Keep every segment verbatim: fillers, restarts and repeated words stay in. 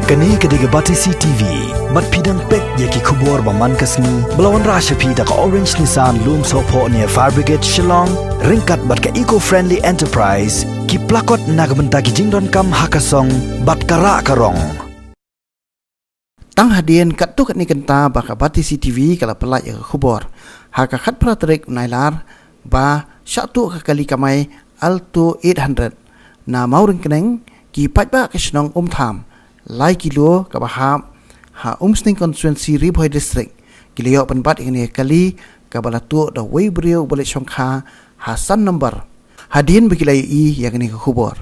Kane ka dei ka Batesi T V. Bad phi dang peit ïa ki khubor ba man ka sngi ba la wanrah sha phi da ka Orange Nissan Lumsohphoh near Fire Brigade Shillong, ryngkat bad ka Eco Friendly Enterprise, ki plakot na ka bynta ki jingdonkam ha ka song bad ka rah ka rong. Tang hadien katto katne kynta ba ka Batesi T V ka la pynlait ïa ka khubor ha ka khatphra tarik u Nailar ba shah tuh ka kali kamai Alto eight hundred na Mawryngkneng, ki paidbah ka shnong Umtham, lai kilo kaba hap ha Umsning Constituency, Ri Bhoi District, ki la ïoh pynbat ïa kane ka kali kaba la tuh da uwei u briew uba leit shongkha ha san number. Hadien ba ki la ïohi ïa kane ka khubor,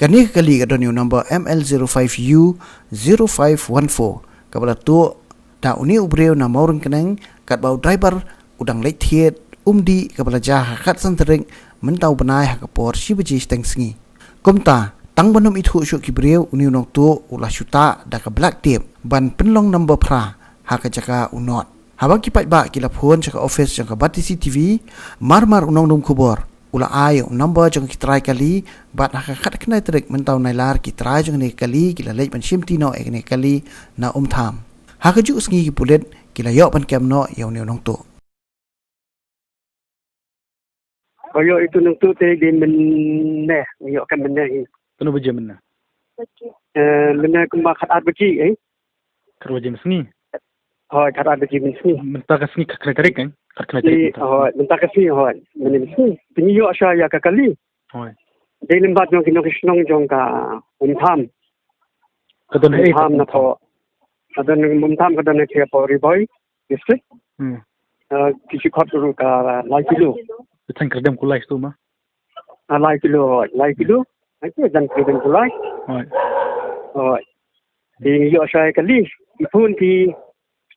kane ka kali ka don ïa u number M L zero five U zero five one four, kaba la tuh da une u briew na Mawryngkneng, katba u driver u dang leit thied umdih, kaba la jia ha ka khatsan tarik mynta u bnai ha ka por shi baje shiteng sngi. Kumta tang ban ym ithuh shuh ki briew, une u nongtuh u la shu tah da ka black tape ban pynlong number phra ha ka jaka u nought. Haba ki paidbah ki la phone sha ka office jong ka Batesi T V, mar mar u nongdum khubor u la ai u number jong ki trai kali, bad ha ka khatkhyndai tarik mynta u Nailar ki trai jong kane ka kali ki la leit ban shimti noh ïa kane ka kali na Umtham. Ha kajuh sngi ki pulit ki la ïoh ban kem noh ïa une u nongtuh. Ba ïoh ïa utu u nongtuh te dei mynne, ïoh kem mynne hi. Katno baje mynne? Eh, mynne kumba khatar baje, eh. Khatar baje mynsngi? Hooid, khatar baje mynsngi. Mynta ka sngi khatkhyndai tarik, eh? Khatkhyndai tarik mynta. Hooid, mynta ka sngi, hooid. Mynne mynsngi. Te ngi ïoh shwa ïa ka kali. Hooid. Dei lyngba jong ki nongshong shnong jong ka Umtham. Ka don haei Umtham, na pdeng Umtham? Ka don, Umtham ka don hapoh Ri Bhoi District. Hmm. Eh, ki shu khot ruh ka lai kilo. Ka thaiñ khyrdem kulai tu ma? Ah, lai kilo, hooid, lai kilo. Ai, ka thaiñ khyrdem kulai. Hooid. Hooid. Te ngi ïoh shwa ïa ka kali. Ngi phone ki,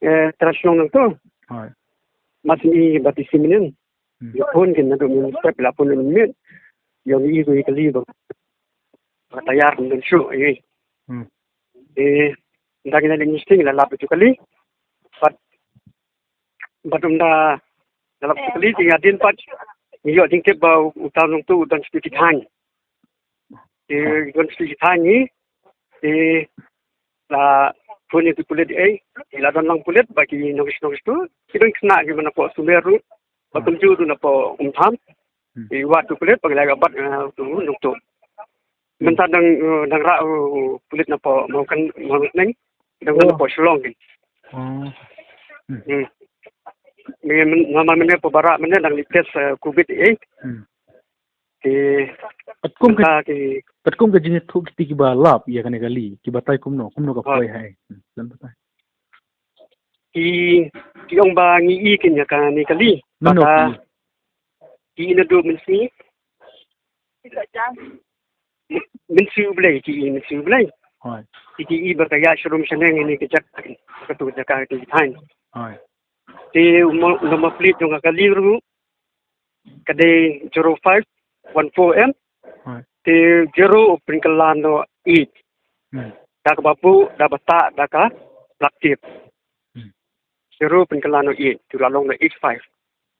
eh, trai shnong nangto. Hooid. Mar shu i Batesi mynnin. Hmm. Ïoh phone kin naduh mynstep la phone mynmiet. Ïoh ngi i ruh ïa ka kali ba, ba tayar ym don shuh ïa. Hmm. Te ynda ngi la leit ngi sting la lap ïa utu u kali. Bad, bad ynda la lap ïa utu u kali te hadien pat ngi ïoh jingtip ba uta u nongtuh u don sha ki thaiñ. Te don sha ki thaiñ hi. Te la phone ïa ki pulit, eh, la don lang pulit bad ki nongshong shnong tu. Ki don khynnah kiba napoh Sumer ruh. Ba kumjuh ruh napoh Umtham. Hmm. Te wad ki pulit ba ki la ïa bat, eh, utu u nongtuh. Hmm. Mynta dang, eh, dang rah, eh, pulit napoh Mawryngkneng. Dang, oh, napoh Shillong kin. Oh. Hmm. Hmm. Mynne, mynne, mynne pynban mynne dang leit test, eh, covid, eh. Hmm. Te katkum ka, mynta ki, katkum ka jingïathuh kiti kiba lap ïa kane ka kali, ki batai kumno, kumno ka poi ha i? Hmm, don batai. Ki, ki ong ba ngi i kin ïa kane ka kali. Mano bata ki i? Ki i naduh mynsngi. Mynsngi U Blei, ki i mynsngi U Blei. Hooid. Ki, ki i ba ka ïaid sharum shaneng ïa kane ka jaka, katu ka jaka, katu ka thaiñ. Hooid. Te u mo-, number plate jong ka kali ruh ka dei zero five one four M. Hooid. Te zero u pynkylla noh eight. Hmm. Da kaba buh, da ba tah da ka black tape. Hmm. Zero u pynkylla noh eight, te u la long noh eight five.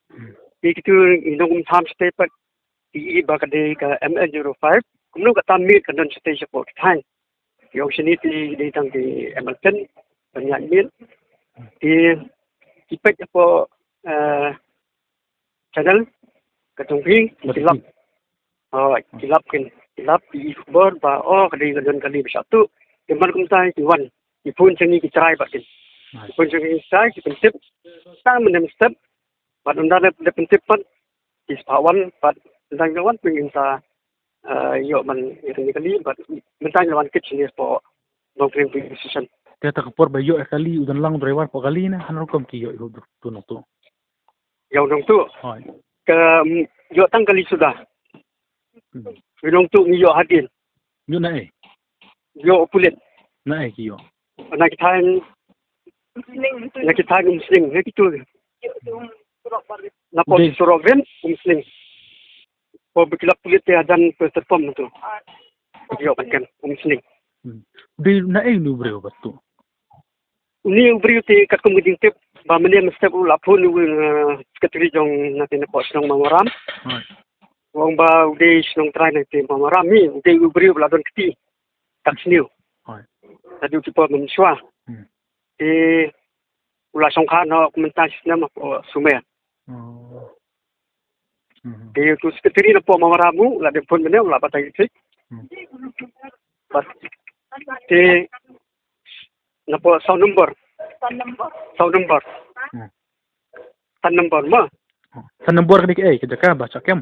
Hmm. Te kitu ngi nong Umtham shatei pat ki i ba ka dei ka M L zero five. Kumno kata miet ka don shatei shapoh ki thaiñ. Ki ong shane te dei tang ki M L ten, ban ïaid miet. Te ki peit hapoh, eh, channel ka jong phi, ki lap. Oh, ki lap kin, ki lap, ki i khubor ba, oh, ka dei ka don kali ba shah tuh. Te man kumta ki wan, ki phone sha ngi ki trai pat kin. Ki phone sha ngi ki trai, ki pyntip. Tang mynne mynstep. Bad ynda la pyntip pat ki shu wan, bad ynda la wan phi ngin sa, eh, ïoh ban ïa kane ka kali, bad mynta ngi la wan kit shane hapoh Nongkrem Police Station. Te kata ka por ba ïoh ïa ka kali, u don lang u driver hapoh kali ne hana rukom ki ïoh ïa utu u nongtuh? Ïa u nongtuh? Hooid. Ka, mm, ïoh tang kali suda. Hmm. U nongtuh ngi ïoh hadien. Ïoh na ei? Ïoh pulit. Na ei ki ïoh? Na ki thaiñ, na ki thaiñ Umsning, na kitu. Napoh surok rim Umsning. Hapoh ba ki lap pulit te hajan petrol pump tu. Ïoh ban kem Umsning. Hmm. Dei na ei une u briew ba tuh? Une u briew te katkum ka jingtip ba mynne mynstep u la phone u, eh, secretary jong nangta napoh shnong Mawmaram. Hooid. U ong ba u dei shnong trai nangta Mawmaram hi, u dei u briew ba la don kti. Kat sniew. Hooid. Ka dei u keeper mynshuwa. Hmm. Te u la shongkha noh mynta shi snem hapoh Sumer. Oh. Hmm. Te utu u secretary napoh Mawmaram u la dep phone mynne, u la batai thik. Hmm. Bad te napoh saw nombor. Saw nombor. Hmm. San nombor mo. San nombor ka dei kaei, ka jaka ba shah kem?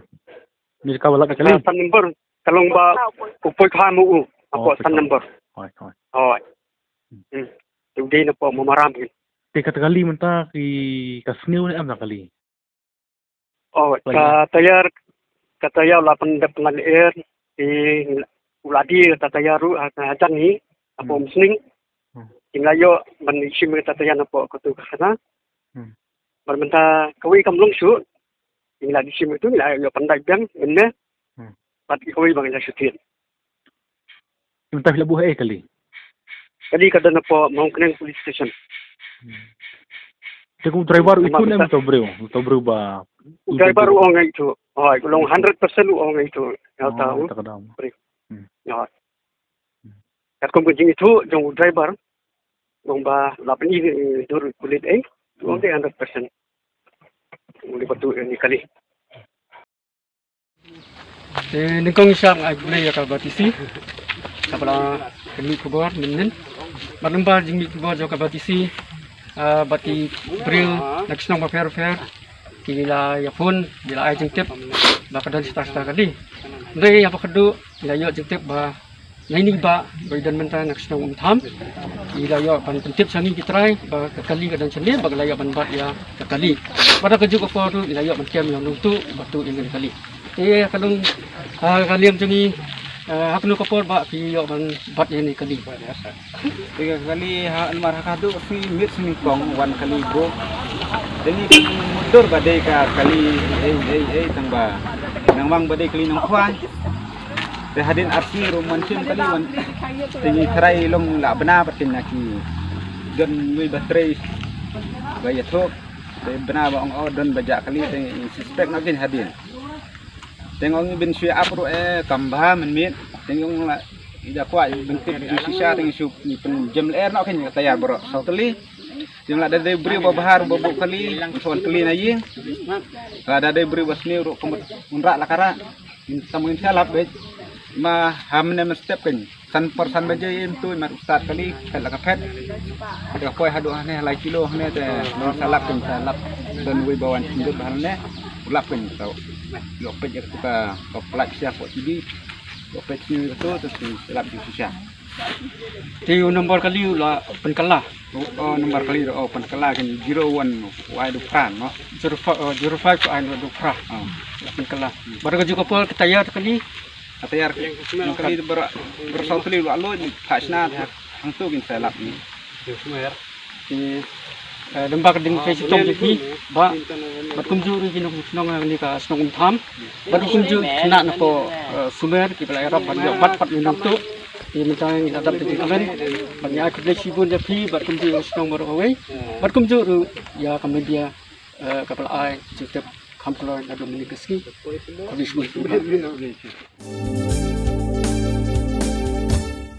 Ni jaka ba lap ïa kali? Ah, san nombor. Ka long ba u poi kha mo u. Oh, hapoh san nombor. Hooid, hooid. Hooid. Hmm. Hmm. Te u dei napoh Mawmaram kein. Te kata kali mynta ki ka sniew ne em na kali? Oh, ka tayar, ka tayar u la pyndep ngan er, te u la die kata tayar ruh ha, hajan hi, hapoh Umsning. Hmm. Ngi la ïoh ban issue kata tayar napoh katu ka khana. Hmm. Bad mynta kawei kam long shuh. Ngi la issue tu, ngi la ïoh pyndait biang mynne. Hmm. Bad kawei ba ngi la shu thied. Mynta phi la buh haei kali? Kali ka don hapoh Mawkneng Police Station. Hmm. Te u driver u ithuh ne mynta u briew, mynta u briew ba u driver u ong ithuh. Hooid, u long hundred percent u ong ithuh. Ïa uta u briew. Hmm. Hooid. Hmm. Katkum ka jingithuh jong u driver, u ong ba la pyni, eh, dur pulit, eh, u ong te hundred percent. U dei ba tu, eh, ni kali. Te nyngkong sha nga ai khublei ïa ka B T C kaba la pynmih khubor mynnin. Bad namar jingmih khubor jong ka B T C, ah, bad ki briew na ki shnong bapher bapher ki la ïa phone, ki la ai jingtip ba ka don shata shata kali. Hynrei ïa ba khatduh ngi la ïoh jingtip ba na ini ba, ba i don mynta na ka shnong Umtham. I la ïoh ban pyntip sha ngi ki trai ba ka kali ka don shane, ba ka la ïoh ban bat ïa ka kali. Bad ha kajuh ka por ruh i la ïoh ban kem ïa u nongtuh ba tuh ïa kane ka kali. Te ha ka long, ha ka liang jong ngi, eh, ha kano ka por ba phi ïoh ban bat ïa kane ka kali? Te ka kali ha, namar ha kajuh ka sngi miet sngewnyngkong wan kali buh. Te ngi pynmyndur ba dei ka kali ei ei ei, tang ba nang ong ba dei kali nongkhwai. Te hadien ar sngi ruh ym wan shim kali, wan. Te ngi trai long la bna pat keiñ na ki don wei ba trei ba ïathuh. Te bna ba ong, oh, don ba jah kali, te ngi suspect noh keiñ hadien. Te ngi ong ngin shu ïa ap ruh, eh, kam bha mynmiet. Te ngi ong la i da kwah ban tip jingshisha, te ngi shu pynjem lyer noh keiñ ka tayar baroh saw tylli. Te la da dei briew ba bha ruh ba buh kali, ngi sa wan kali na ïing. La da dei briew ba sniew ruh kumta un rah la ka rah. Ngin sa, ngin sa lap beit. Ma ha mynne mynstep keiñ. San por san baje im tu, mat u start kali, phet la ka phet. Te ka poi haduh hangne lai kilo hangne, te ngin sa lap keiñ, sa lap. Don wei ba wan sngewdut ba hangne. U lap keiñ, tau. Ïoh peit ïa katu ka, ka plate sha hapoh T V. Ïoh peit sniew ïa katu, te sa lap jingshisha. Te u nombor kali u la pynkylla. Oh, oh, nombor kali, oh, pynkylla keiñ zero one, wai du phra, no? Zero five, oh, zero five, wai du phra. Oh. La pynkylla. Bad ka juh ka por ka tayar kali. Ka tayar kali baroh, baroh saw tylli u la lait, phah shna, hangtu keiñ sa lap ni. Te, eh, dang ba ka ding ka shitom jong phi, bah, bad kumjuh ruh ki nong shnong, eh, kane ka shnong Umtham. Bad kumjuh khynnah napoh, eh, Sumer, kiba la ïarap ban ïoh bat pat ïa u nongtuh. Te mynta ngi la dap da jingkmen ban ïa ai khublei shibun ïa phi, bad kumjuh ïa ka shnong baroh kawei. Bad kumjuh ruh ïa ka media, eh, kaba la ai jingtip kham kloi naduh mynne ka sngi. Khublei shibun.